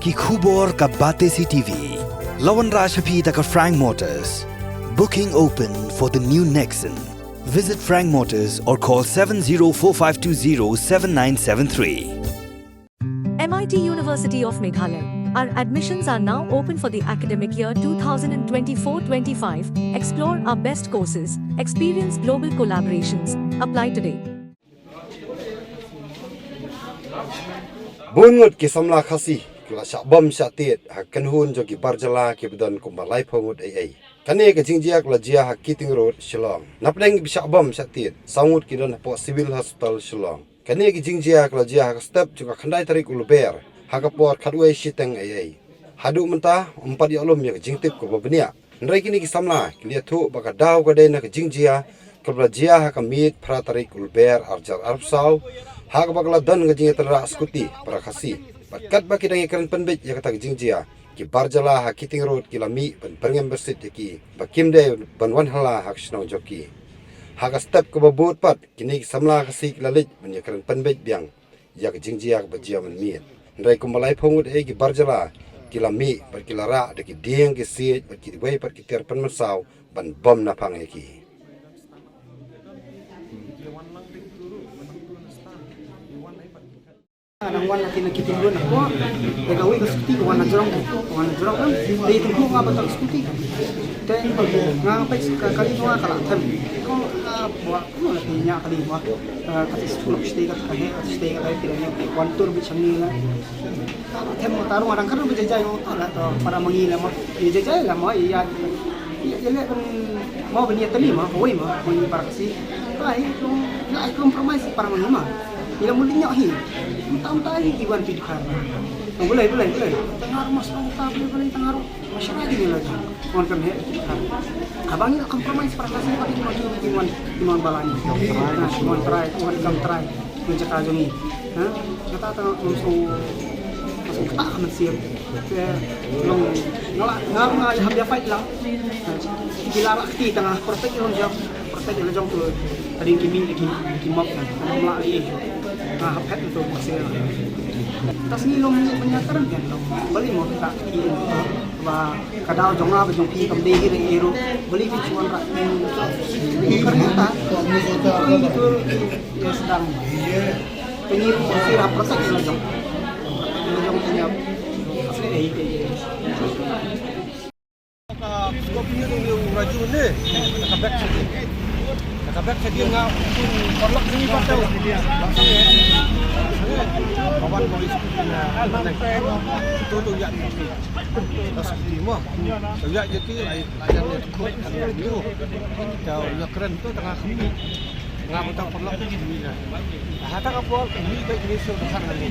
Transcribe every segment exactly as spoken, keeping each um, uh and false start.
Ki khubor ka Batesi T V. La wanrah sha phi da ka Frank Motors. Booking open for the new Nexon. Visit Frank Motors or call seven zero four five two zero seven nine seven three. M I T University of Meghalaya. Our admissions are now open for the academic year twenty twenty-four twenty-five. Explore our best courses, experience global collaborations. Apply today. Bun ngut ki samla Khasi ki la shah bom shah tied ha kynhun jong ki bar jylla kiba don kumba laiphew ngut ei ei. Kane ka jingjia ka la jia ha Keating Road, Shillong. Napdeng kiba shah bom shah tied, saw ngut ki don hapoh Civil Hospital, Shillong. Kane ka jingjia ka la jia ha ka step jong ka khyndai tarik u Lber ha ka por khatwei shiteng ei ei. Haduh mynta ym pat ïoh lum ïa ka jingtip kaba bniah. Hynrei kine ki samla ki la ïathuh ba ka daw ka dei na ka jingjia kaba la jia ha ka miet phra tarik u Lber arhajar arphew saw, ha kaba ka la don ka jingïatynrah skuti para Khasi. Bad katba ki dang ïakren pynbeit ïa kata ka jingjia, ki bar jylla ha Keating Road ki la mih ban byrngem byrsit ïa ki ba kim dei ban wan hylla ha ka shnong jong ki. Ha ka step kaba bud pat, kine ki samla Khasi ki la leit ban ïakren pynbeit biang ïa ka jingjia kaba jia mynmiet. Hynrei kumba laiphew ngut ei ei ki bar jylla ki la mih bad ki la rah da ki dieng ki siej bad kiwei pat ki tiar pynmynsaw ban bom naphang ïa ki. Nang wan na kine ki tingbun hapoh te kawei ka skuti ka wan na jrong, ka wan na jrong kan. Te ïa tingkhuh nga ba tang skuti. Te nga peit ka kali jong nga ka la them. Ko nga buh kumno la pynïa kali buh. Ka ti skulok shatei ka ka he ka shatei ka ka ki la wan tur bit shangi la. Ka la them ma ta rung adang ka rung ba jajai ma ta la to para mangi la ma. Ïa jajai la ma ïa ïa le ban ma ban ïa tali ma kawei ma mangi para Khasi. Ba hi kong la ai compromise para mangi ma. Ïa la mun di ñiah hi. Mynta mynta hi ki wan pi dkhar. Bulai bulai bulai. Tang ar mas tang ta bulai bulai tang ar. Masyarakat ini lagi. Wan kan he. Abang ïa compromise para Khasi ba ki wan ki wan ki wan balang. Ki wan try, ki wan kam try. Ki jaka jong ngi. Ha? Kata tang langsung langsung kata ka mynsiem. Te long nga la nga nga ïa ham ïa fight lang. Ki la rak ti tang protect long jong. Protect long jong tu. Tadi ki mi ki ki map kan. Long la ri. Nga hap het tu mynsiem. Tas ngi long ni pynïakren kan long. Bali mo kita ki ba ka daw jong nga ba jong phi kam dei hi re hi ruh. Bali phi chuan rak phi kar ta. Phi tur ïa sdang. Phi ni ruh sira protect la jong. La jong phi ap. Sdei dei. Ka Scorpio ni u Raju ne. Ka bek sdei. Ka bek sdei nga pun parlok sini patau. Langsung ya. Kawan boys. Itu tu ya. Bas kiti mo. Sawiak ïa ki lai lai ïa tu ko kan ïa tu. Ka ïa kren tu tang ha khmih. Nga mynta parlok tu khmih la. Ha ta ka por khmih ka ini shu dukhan ngan ni.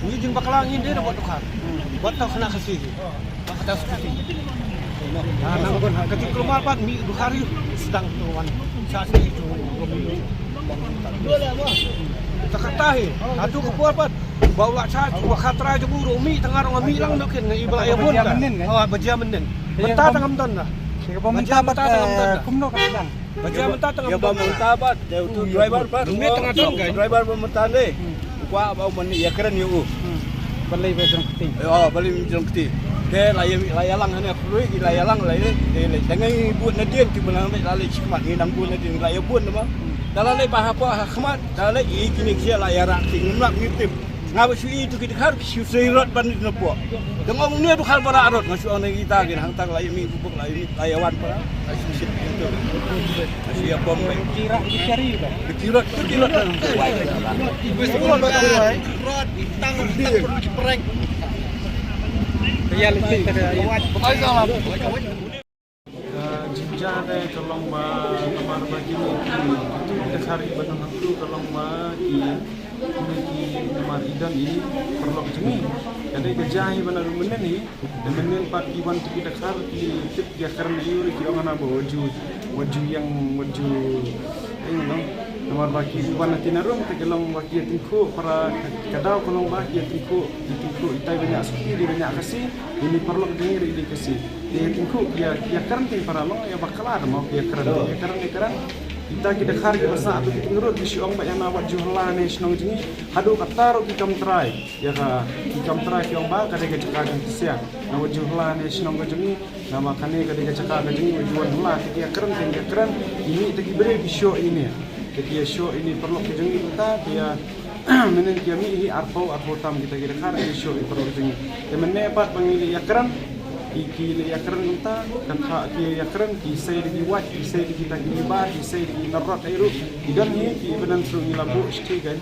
Ni jingbakla ngin dei na buat dukhan. Buat tau khynnah Khasi. Ba kata skuti. Ha nang ka jingkulmar pat mih dukhan ri sdang tu wan. Sa sdang tu. Ta kata hi. Ha tu ka por pat. Ba u la sah ba kha trai jong u ruh u mih tang ngarong u mih lang noh kin ngi ba la ïa bun ka. Oh ba jia mynnin. Mynta tang am don da. Ba jia mynta tang am don da. Kumno ka sdang. Ba jia mynta tang am don. Ba mynta ba dei u tu driver ba. Mih tang don ka. Driver ba mynta dei. Kwa ba u man ïa kren ïa u. Balei ba jong kti. Oh balei jong kti. Ke la ïa la ïa lang ne khrui ki la ïa lang la ïa. Dei le tang ngi bun na dien ki ba la le khmat ngi nang bun na dien la ïa bun ma. Da la le ba ha pa ha khmat da la le i kini ki la ïa rak ti ngim rak ngi tip. Nga ba shu i tu ki dkhar ki shu sei rot ban ni na pok. Dang ong ni dkhar ba ra rot nga shu ong ni ta ki hang tak lai mi buk lai mi lai wan pa. Nga shu shit tu. Nga shu ya bom mai. Ki rak ki kari ba. Ki rot tu ki rot. Rot tang tang ki prank. Ya le kita. Ka jingjia te ka long ba namar ba kine ki dkhar kiba don hangtu ka long ba ki kine ki namar i don i paralok jong ngi. Ka dei ka jia hi ba naduh mynnin hi, te mynnin pat ki wan ki dkhar ki tip ïa ka kren aïu ruh ki ong hana ba wat ju, wat ju ïeng, wat ju ïeng noh. Namar ba ki wan na ki na rum te ka long ba ki ïa tyngkhuh para ka daw ka long ba ki ïa tyngkhuh, ïa tyngkhuh itai ba ñiah Suki, dei ba ñiah Khasi, ine i paralok jong ngi ruh i dei Khasi. Te ïa tyngkhuh ïa, ïa kren te para long ïa bakla da mo ïa kren, ïa kren, ïa kren. Kita ki dkhar kiba sah tu ki tyngrut ki shu ong ba ïa na Wat Jylla ne shnong jong ngi, haduh katta ruh ki kam trai. Ïa ka ki kam trai ki ong ba ka dei ka jaka jong ki sia. Na Wat Jylla ne shnong ka jong ngi, namar kane ka dei ka jaka ka jong ngi, Wat Jylla. Te ki ïakren, te ki ïakren, ki mih te ki briew ki shoh ïa ine. Te ki ïa shoh ïa ine paralok ka jong ngi, mynta ki ïa mynnin ki ïa mih hi arphew, arphew tam kita ki dkhar ki shoh ïa paralok ka jong ngi. Te mynne pat ba ngi la ïakren, ki, ki la ïakren mynta, kan pha ki ïakren, ki sei da ki wait, ki sei da kita ki libar, ki sei da ki narot ei ruh. Ki don hi ki evidence ruh, ngi la buh shiti kan.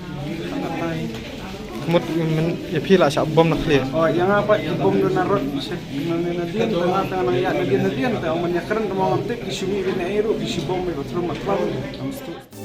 Mut men ïa phi la shah bom na khlieh. Oh, ïa nga pat ki bom don narot, ki sei na, na, na dien, na, na, na, ïa, na dien, na dien, te ong men ïakren te ma wan tip ki shu mih bad ei ruh, ki shu bom bad thrum bad thrum. Am stu.